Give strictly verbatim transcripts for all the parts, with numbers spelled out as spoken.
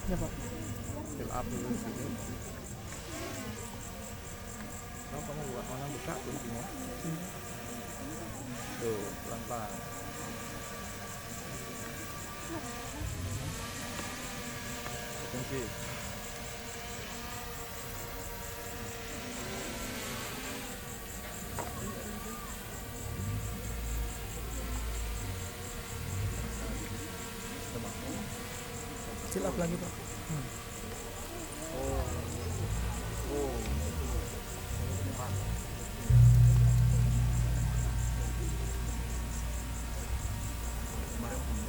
Ya, Pak. Fill up dulu sini. Kalau kamu buat mana, buka kuncinya. Tuh, pelan-pelan. Kunci. Fill up lagi, Pak. Hmm.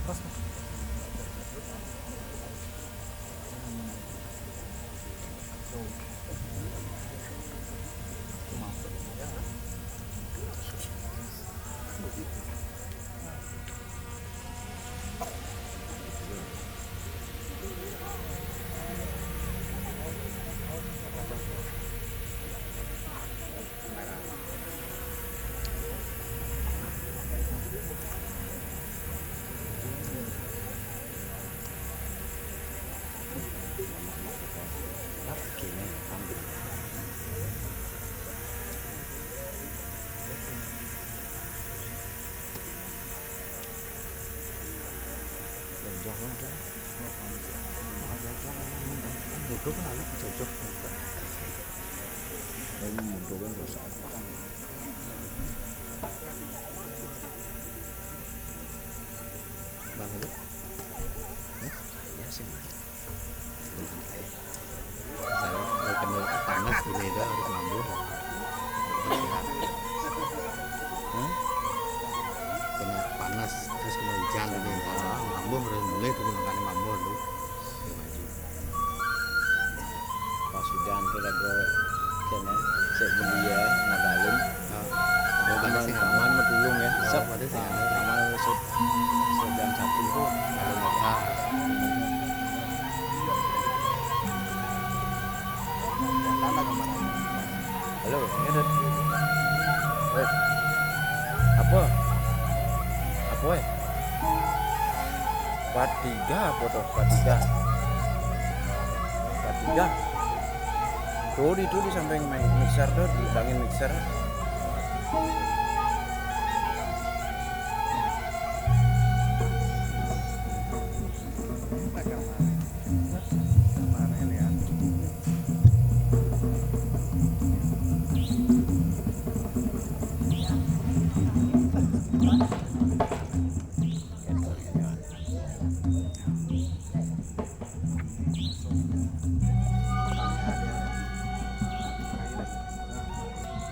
Pas, Pak. Bodoh kan, anak cocok. Tapi bodoh kan dosa. Bang, lu? Hah? Iya sih, Mas. Saya, eh, kena panas gini itu harus mambuh. Hah? Kena panas, terus kena hujan gitu ya. Mambuh harus mulai dulu, makanya mambuh dulu. Pas hujan tuh lagu kene, cek mulia, ngadalin. Oh. Mau pada sing aman, mau tulung ya. Sok, pada sing aman. Aman, sok, sok jam satu tuh, kalau nggak salah. Halo, ini ada. Eh, apa? Apa, eh? Part tiga apa tuh? Part tiga. Part tiga. Tuh, di, tuh, di samping mi-, mixer tuh, di bangin mixer.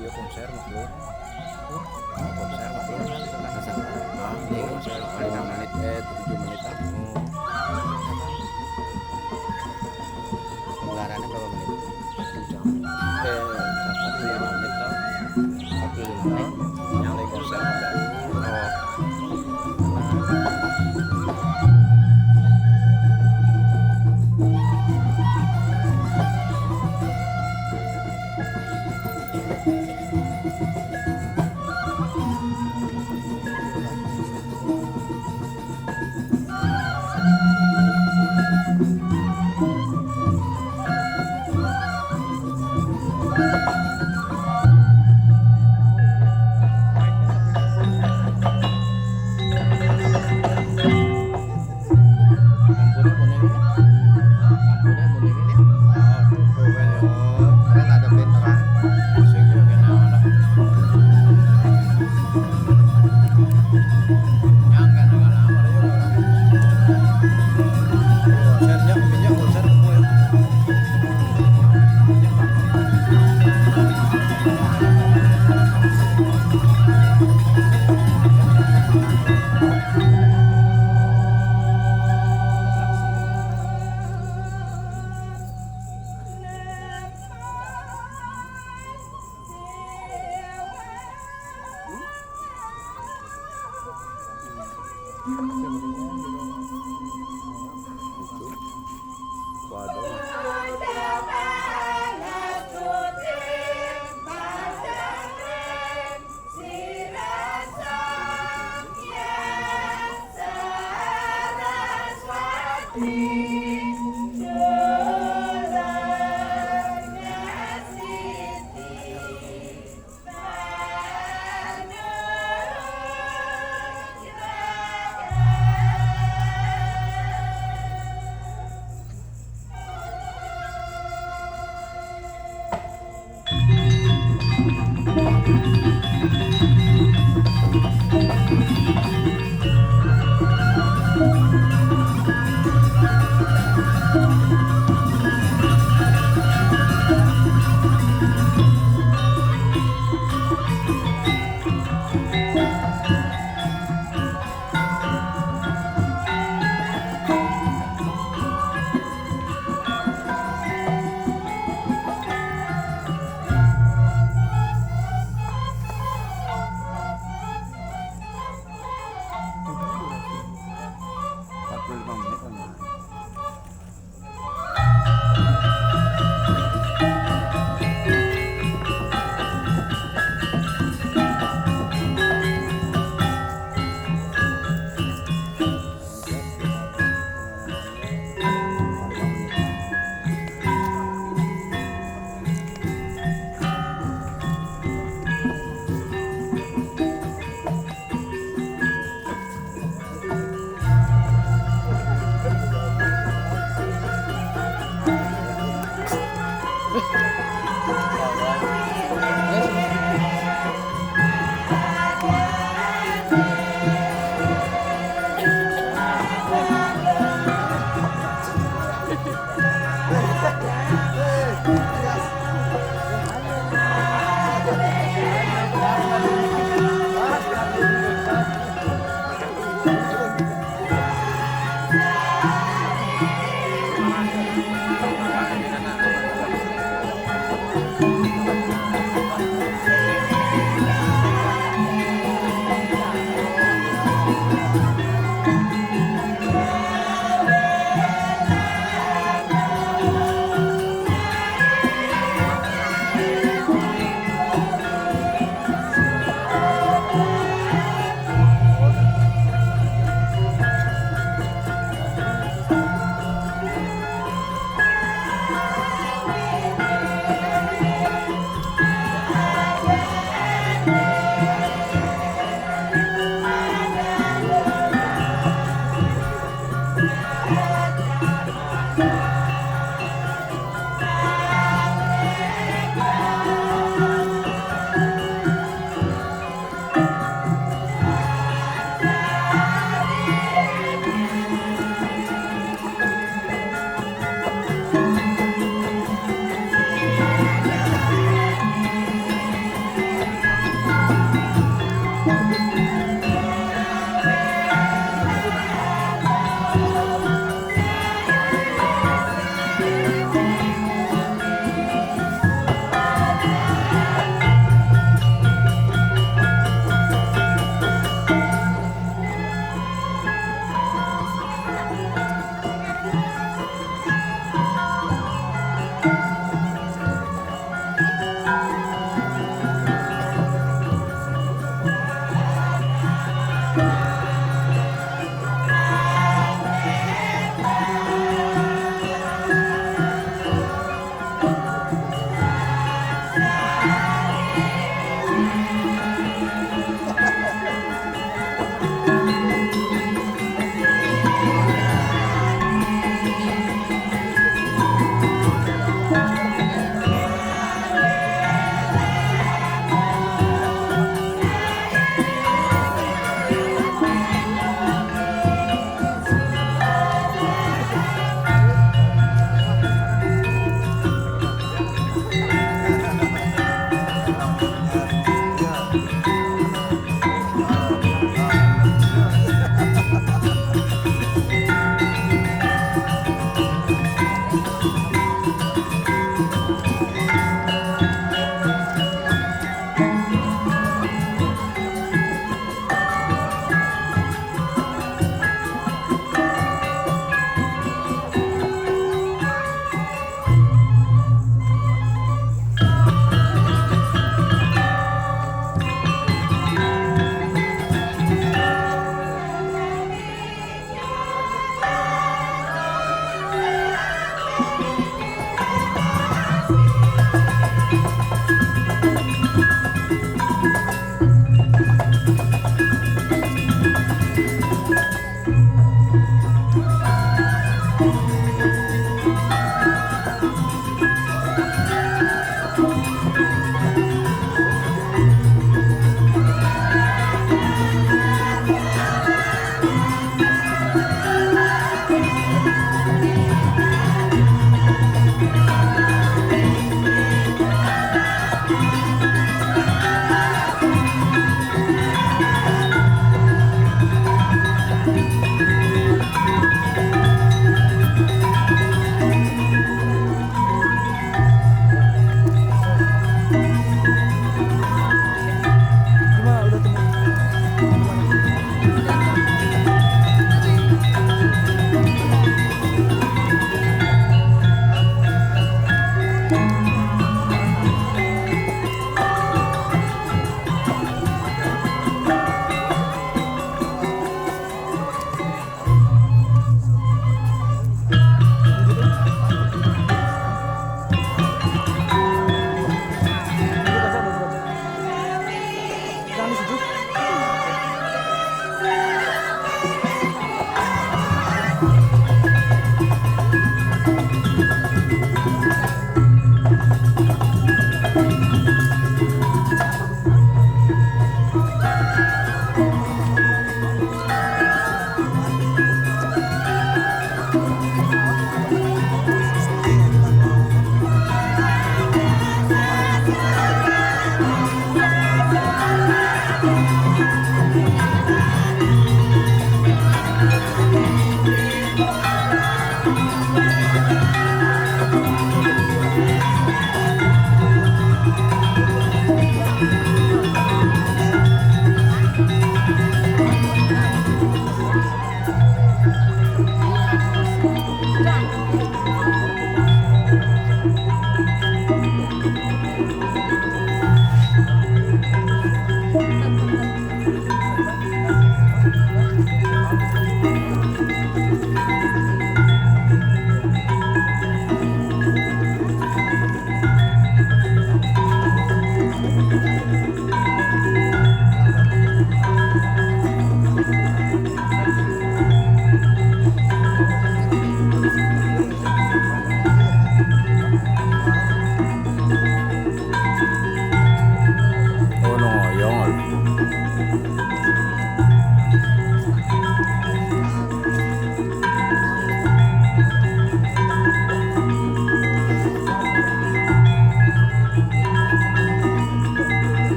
Iya, konser, Mas, Bro. Hah? Konser, Mas, Bro. Masa? Ah, iya, konser. Lima menit, eh, tujuh menit, ah. Oh. Penggalangannya berapa menit? Satu jam. Eh, satu lima menit, tau. Satu lima menit. Yang lagi konser. Oh. Lampunya kuning ini. Lampunya kuning ini. Oh, tuh, tuh, kan, ya. Oh, keren, ada penerangan. Asik ya, kena mana? Nyangka, nyangka lama, ya. Saya nyok, nyok, saya tunggu, ya. Waduh.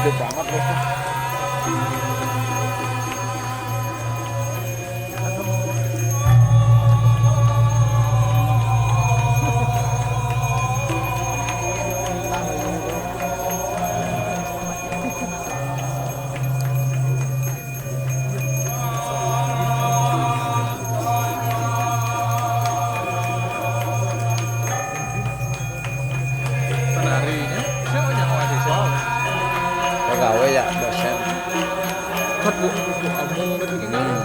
Banget, Bos. Penarinya siapa yang mahasiswa? Pegawai ya, dosen. Kan bu, bu kamu kan gitu. Hmm.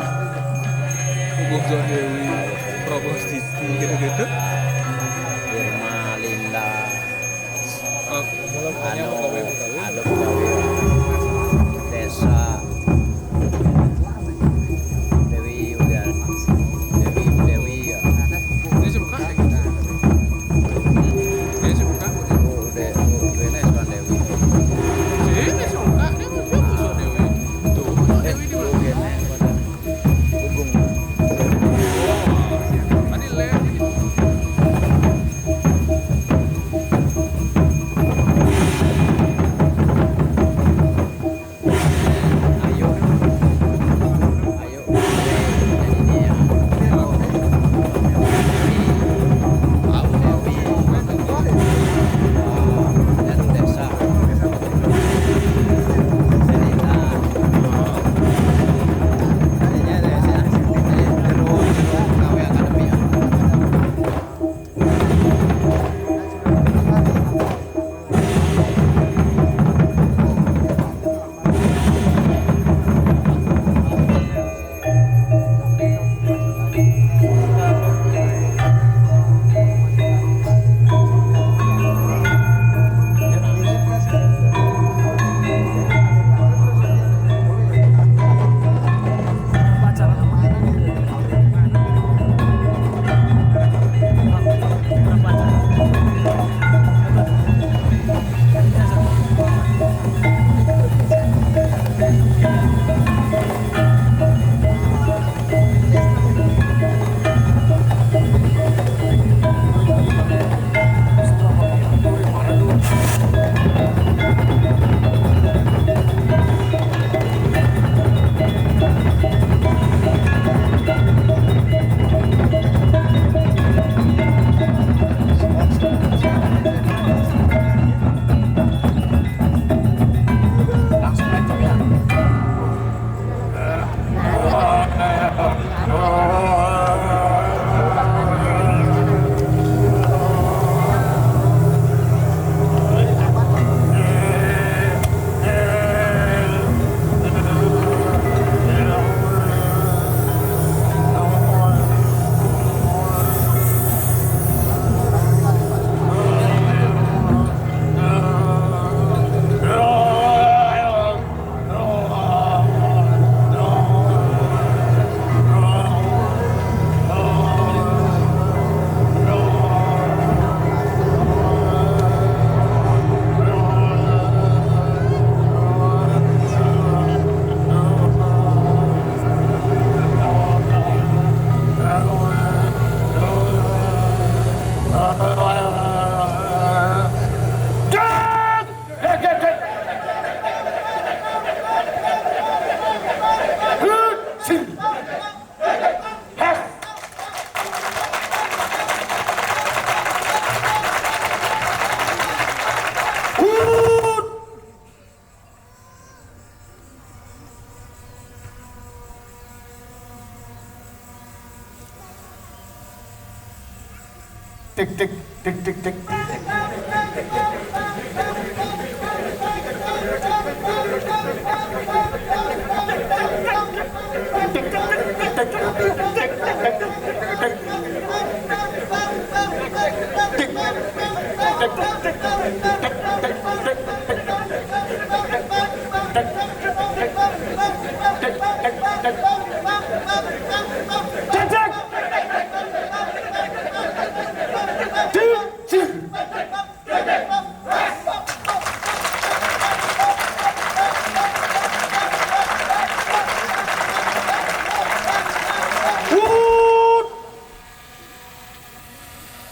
Hubung John Dewi, Prabowo City gitu-gitu. Irma Linda. Oh, anu, ada pegawai desa. Dewi udah. Dewi, Dewi ya. Ini sih buka ya? Ini sih buka. Udah, udah, udah, Dewi. Ini sih buka. Ini mau siapa sih Dewi? Tuh, Dewi di mana? Hubung. Tadi lihat ini. Ayo. Ayo. Jadi dia. Dewi. Dewi. Dewi Desa. Selina. Ini dia, Desa. Ini Deru, Deru K W Academy ya. Tik, tik, tik, tik, tik.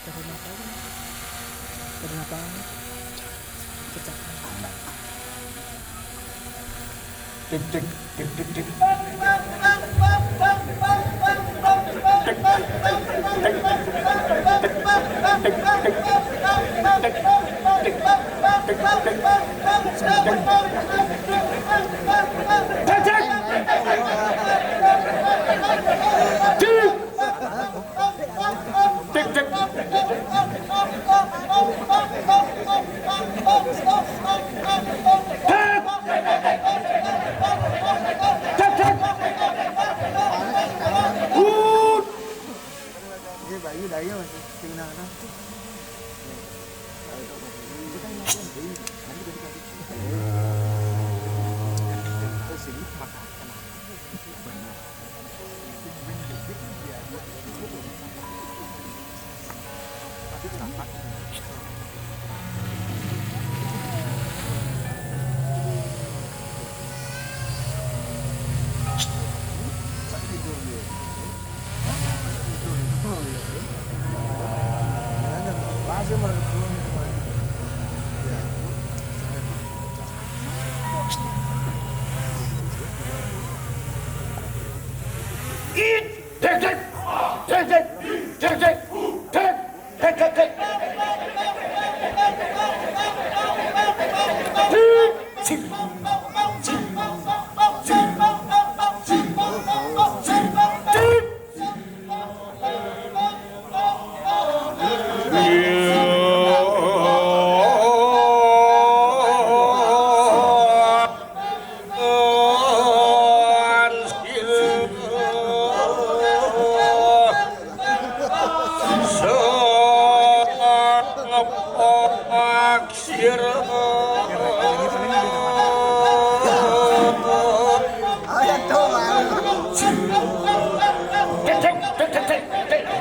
Turun apa lagi, Mas? Turun apa lagi? Cecak.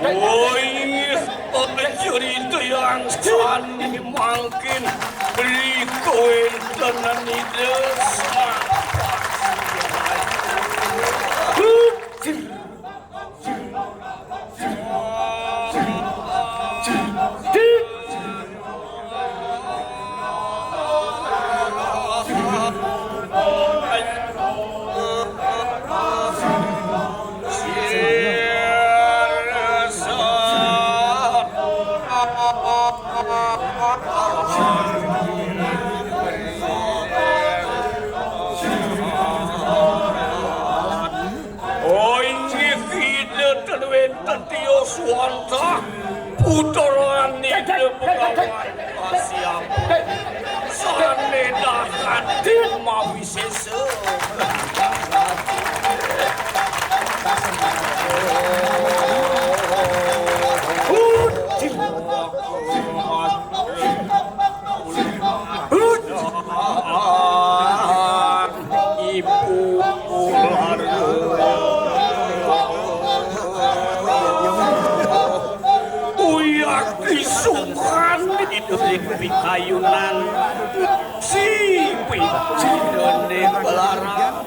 Woi, cerita yang sani mangkin di kawéntenan Ida Sang. Oh, inggih, Ida ten wénten tios wantah putra Ida Begawan Pasiampun sané dahat mawisésa. Ibu ular. Uyak isukan di pikayunan. Si pikayuné belarang.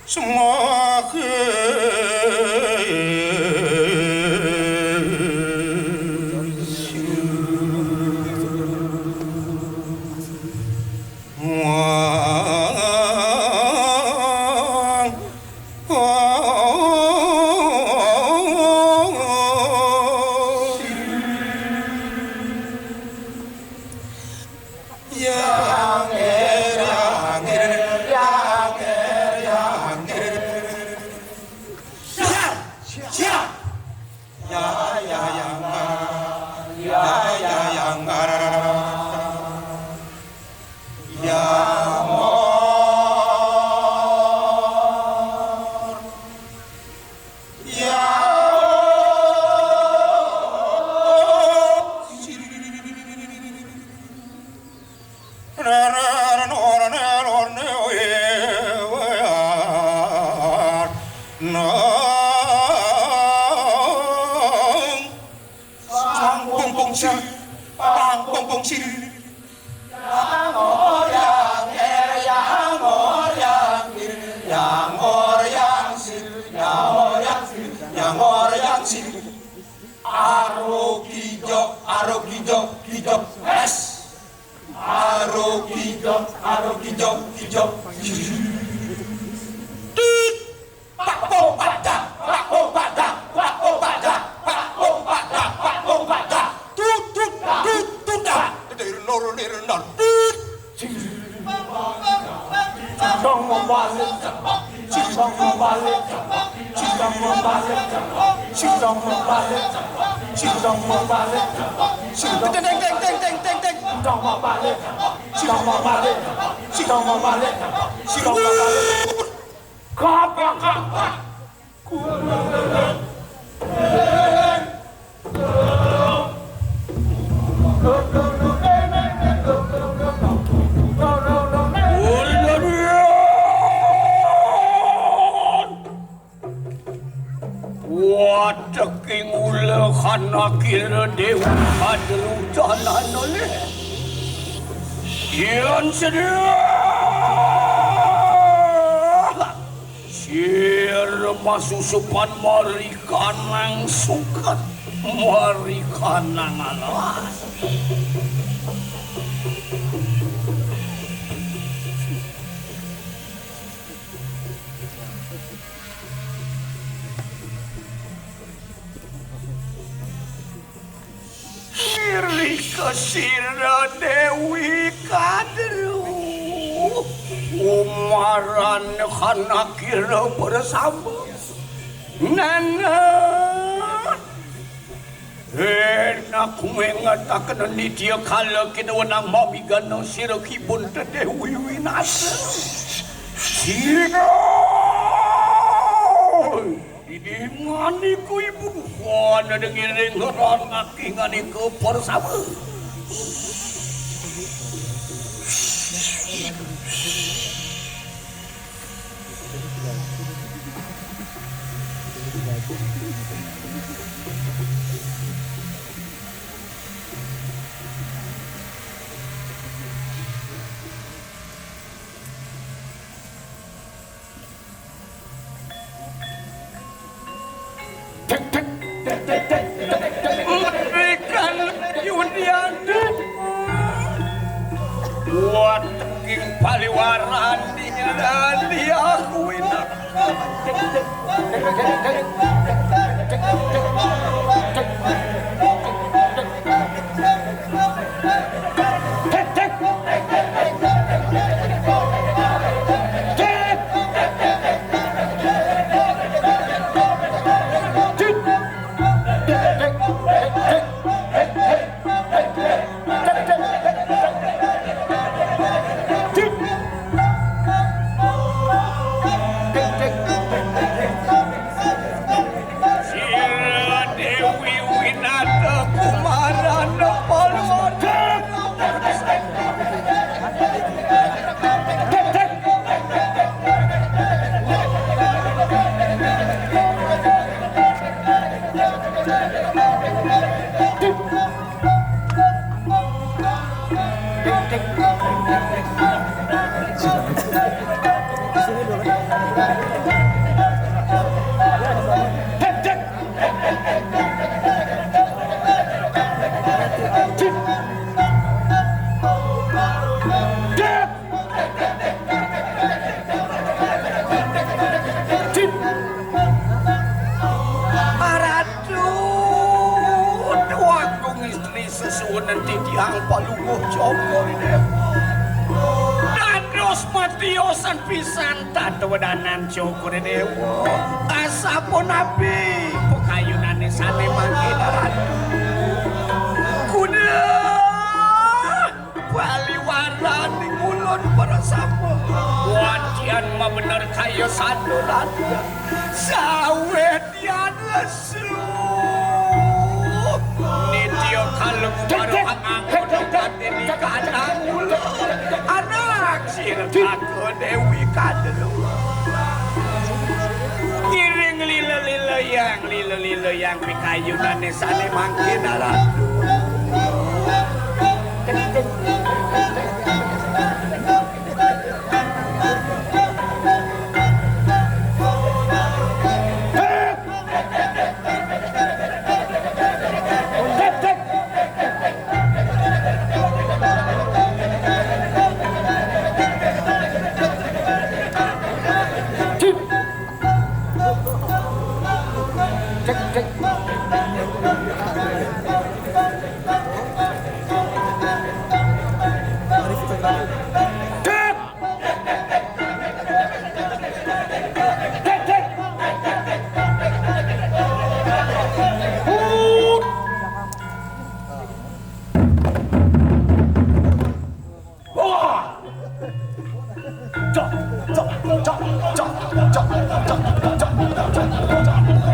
Semakin Yang er, yang er, yang er, yang er. Siap, siap. Ya, ya, yang er. Ya, ya, yang er. Ya, mo. Ya. Sang pung pung sir, pang pung pung sir. Yang or yang er, yang or yang ir, yang or yang sir, yang or yang sir, yang or yang sir. Aro kijok, aro kijok, kijok es. Aro kijok, aro kijok, kijok. Tut. Pak pung pada, pak pung pada, pak pung pada, pak pung pada, pak pung pada. Tut, tut, tut, tut, dah. Dir nor, dir nor. Tut. Sidang membalik, sidang membalik, sidang membalik, sidang membalik, sidang membalik, sidang, deng, deng, deng, deng, deng, deng. Sidang membalik, sidang membalik, sidang membalik, sidang membalik. Kapak, kapak. Wateking ula kanakira dewa kadrucanan oleh. Yen sedih. Sir masusupan marikanang suket, marikanang alas. Irika sira Dewi Kadru, umaran kanakira bersama. Nana. Enak mengatakan nitya kala kinawanang mamigana sira kibun Dewi Winata. Sira. Inganiku ibu, wana dengiring rangaking anika persama. Berikan Yudianto buat king paliwaran di dan diakuin. Sira Dewi Winata Kumarana Palwata. Aduh, Déwa Agung istri sesuwunan titiang Palungguh Cokor I Déwa. Dados matiosan pisan tatwedanan Cokor I Déwa. Asapunapi pakayunane sane mangkin Ratu? Kuda Bali warani ngulun para sapa. Wadyan mabener kaya sadurata. Sawetyan lesu. Nitya kalem para pangangon pati di kanang ngulun. Aku Dewi Kadru. Ngiring lila-lila yang, lila-lila yang pikayunan sane mangkin aran.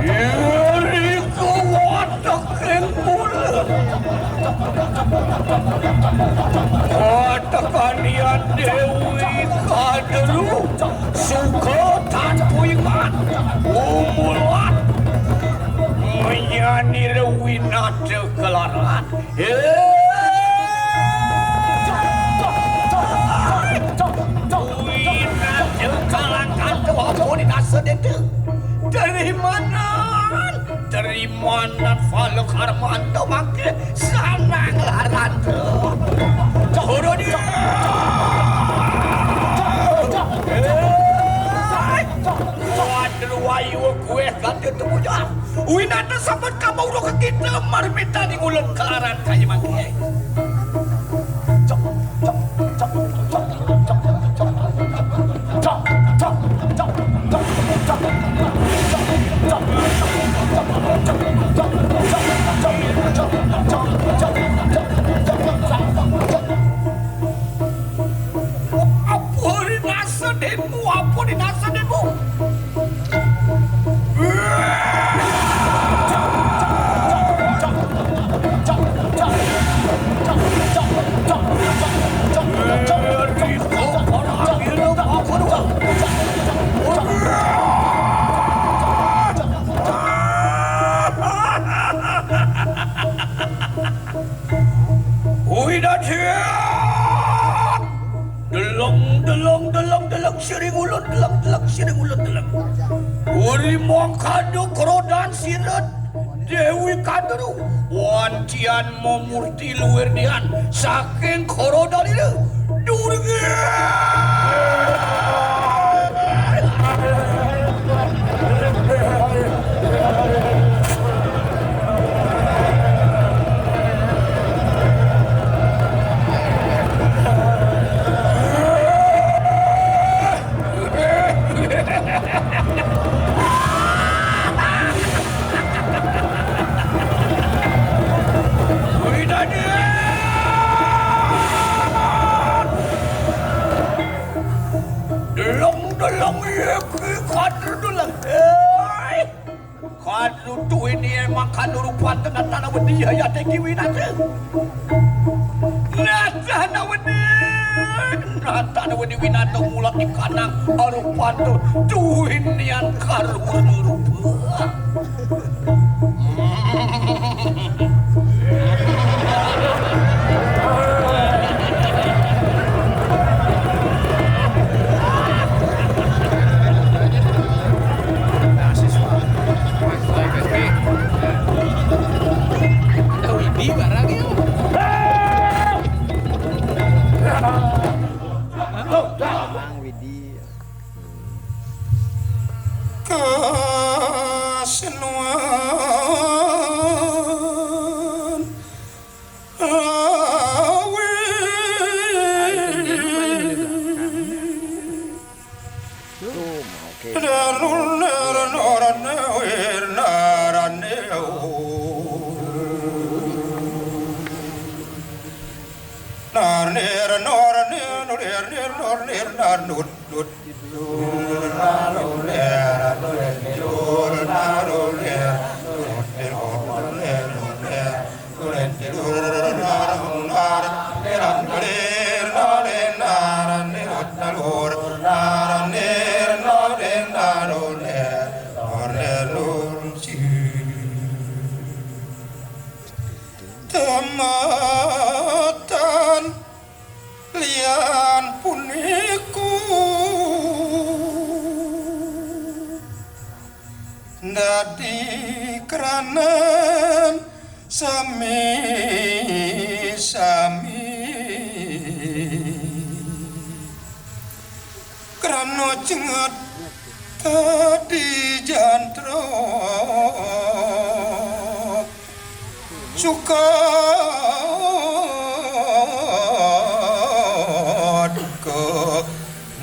Iri kuwatek ing pula. Katekanian Dewi Kadru suka tantu ingat umulan. Menyanyi rewinata kelaran. Winata kalangkatu apa dinasa dente? Terimanan, terimanan Pala Karmanta mangke sanang laranta. Coro dia. Waduh, wayu kueh kate temu ya. Winata sampun kamaura kekita marmita ning ulun kelaran kaya mangke. Apa dinasa denmu? Apa dinasa denmu? Wih, dadi. Deleng, deleng, deleng, deleng, siring ulun, deleng, deleng, siring ulun, deleng. Uri mangkada kerodan sirat Dewi Kadru, wancian mamurti luwir dian saking kerodan ira. Durga! Deleng, deleng, iya, ki, kader, deleng. Hei! Kanutu ini emang kanurupan dengan tanah wedi ya, ya, teki winata. Nah, tanah wedi. Nah, tanah wedi winata mulak di kanang arupan tu. Tuhin nian karur rupa. Ada Widi barang ya. Mang Widi. Kasenuan. Dikranan sami-sami krana cenget dadi jantra. Suka duka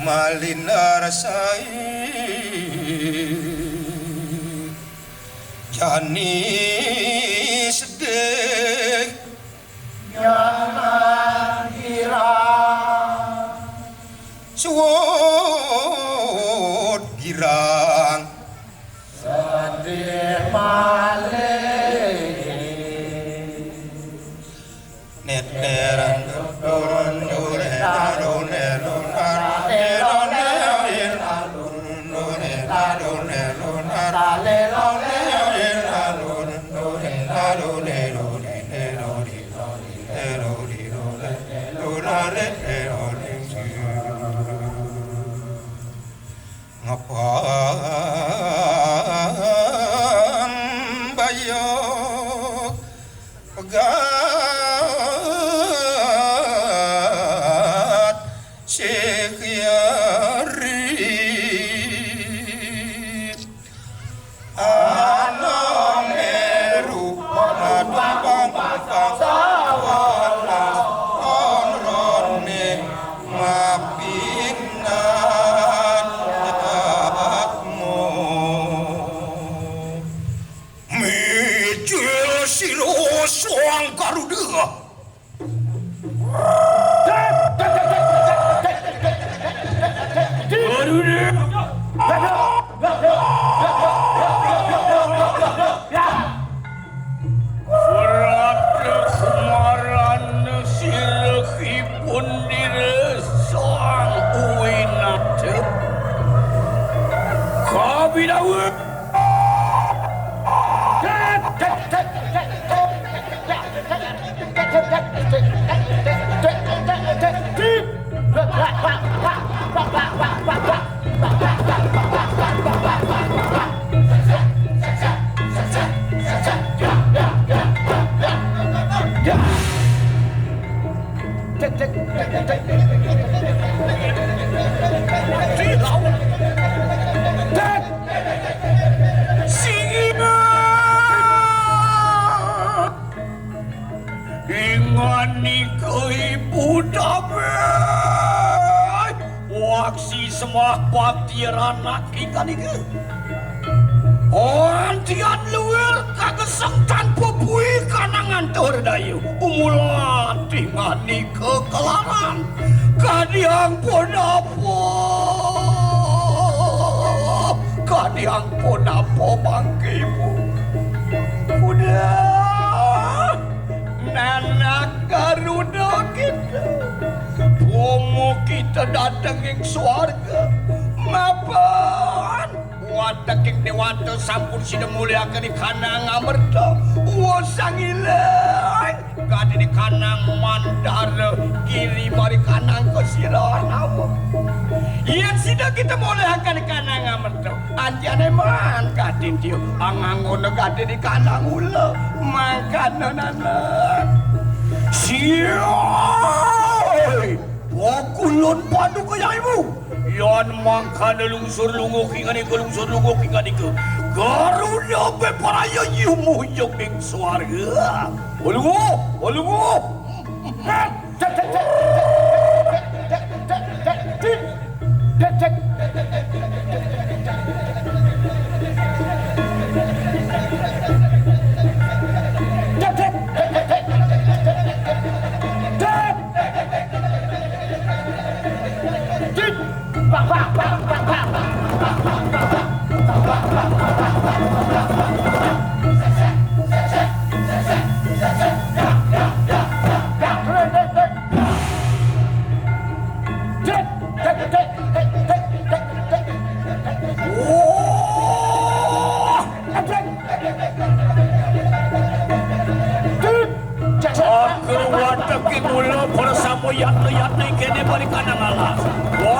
malin rasai. Jani sedih, jangan girang. Suud girang, sedih malih. Ngepang bayok pegat sikiari. Ana meru padabang sawalas ron-rone mapinan tatmo. Mijil sira Sang Garuda. Surat kumaran sirahipun diri sang uwinata. Kabidawa. Inganika ibu dame. Waksi semah pati ranak ingkanika. Antian luwir kageseng tanpa bui kanang antur dayu. Umulan tinganika kelaran. Kadiang punapa? Kadiang punapa mangke ibu? Udah. Nanak Garuda kita. Pomo kita dateng ing swarga. Mapan wateking dewata sampun sida muliaken di kanang amerta. Wa sangiling. Kadene kanang mandara giri mari kanang kasiranawa. Yen sida kita muliaken di kanang amerta. Anjane man kadin dio angangona kadin di kandang ula mangkana nanan. Siai! Wakulun paduka yaimu. Yan mangkana lungsur lunguh kinganika, lungsur lunguh kinganika. Garuda beparaya yumuh ing swarga. Ulunguh, ulunguh. Cakra wateking ula prasama yatna-yatna kene balikan alas. Wa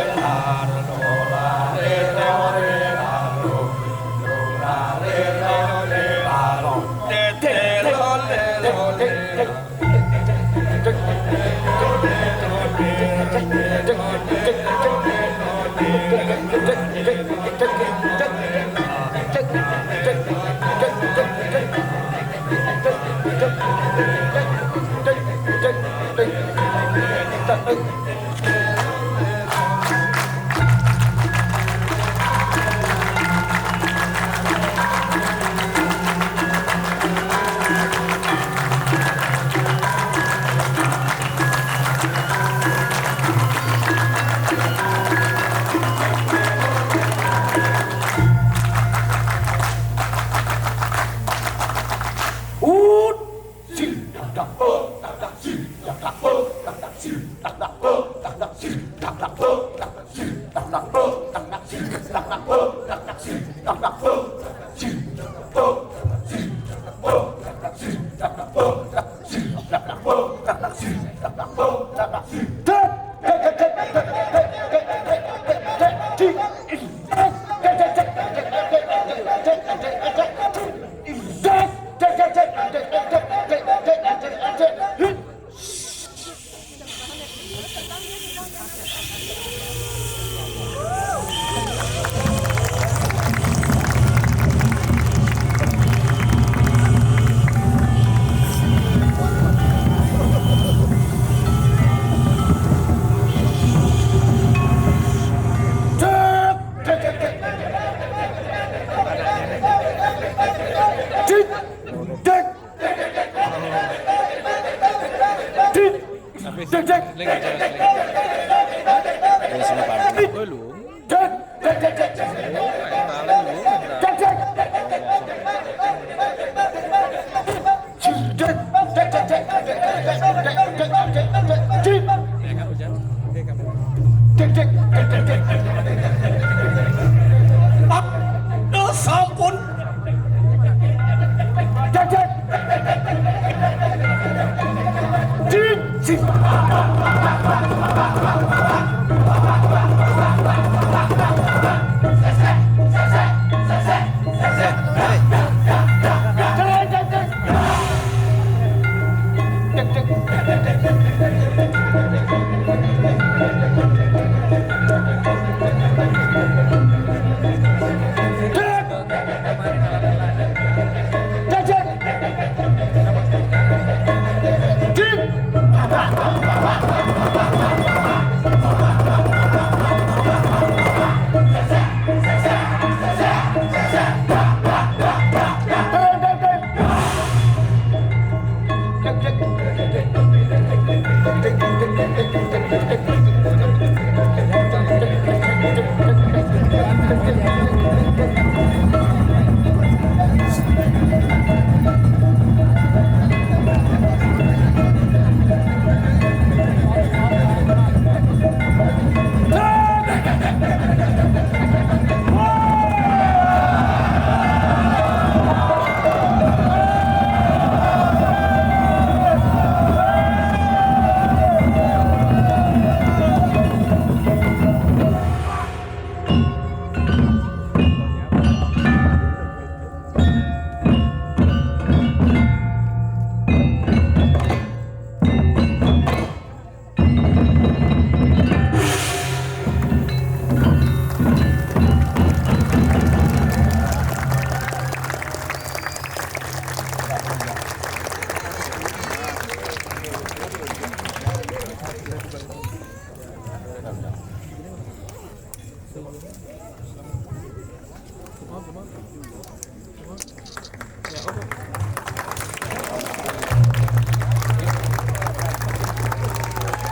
Aduh, sampun.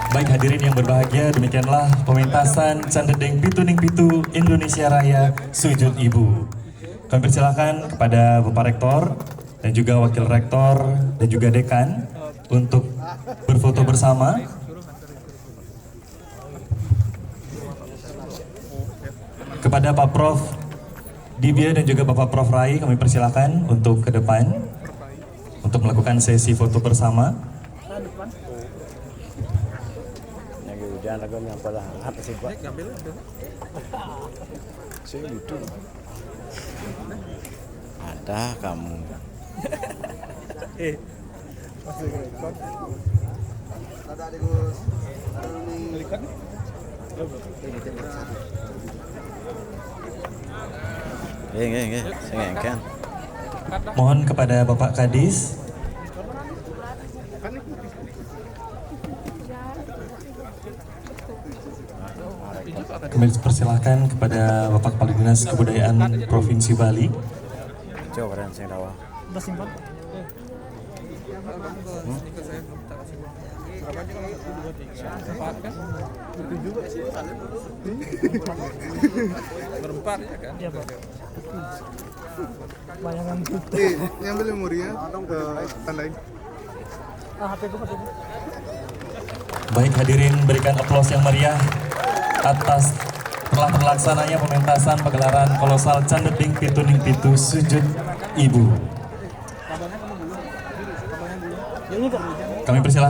Baik, hadirin yang berbahagia, demikianlah pementasan Candeding Pitu Ning Pitu Indonesia Raya Sujud Ibu. Kami persilakan kepada Bapak Rektor dan juga Wakil Rektor dan juga Dekan untuk berfoto bersama. Kepada Pak Prof Dibia dan juga Bapak Prof Rai, kami persilakan untuk ke depan untuk melakukan sesi foto bersama. Lagi hujan, aku yang pada hangat sih, Pak. Saya lucu. Ada kamu. Eh, masih record. Ada di Gus. Ada nih. Record? Nggih, nggih, nggih. Sing engken. Mohon kepada Bapak Kadis. Kami persilahkan kepada Bapak Kepala Dinas Kebudayaan Provinsi Bali. Coba keren sing dawa. Udah simpan. Ikut saya, minta kasih uang. Berapa aja kalau satu, dua, tiga, empat kan? Itu juga sih. Berempat ya kan? Iya, Pak. Bayangan gitu. Nih, ini ambil memorinya, eh, tandain. Ah, H P gua, H P gua. Baik, hadirin, berikan aplaus yang meriah atas telah terlaksananya pementasan pagelaran kolosal Candeding Pitu Ning Pitu Sujud Ibu. Kami persilakan.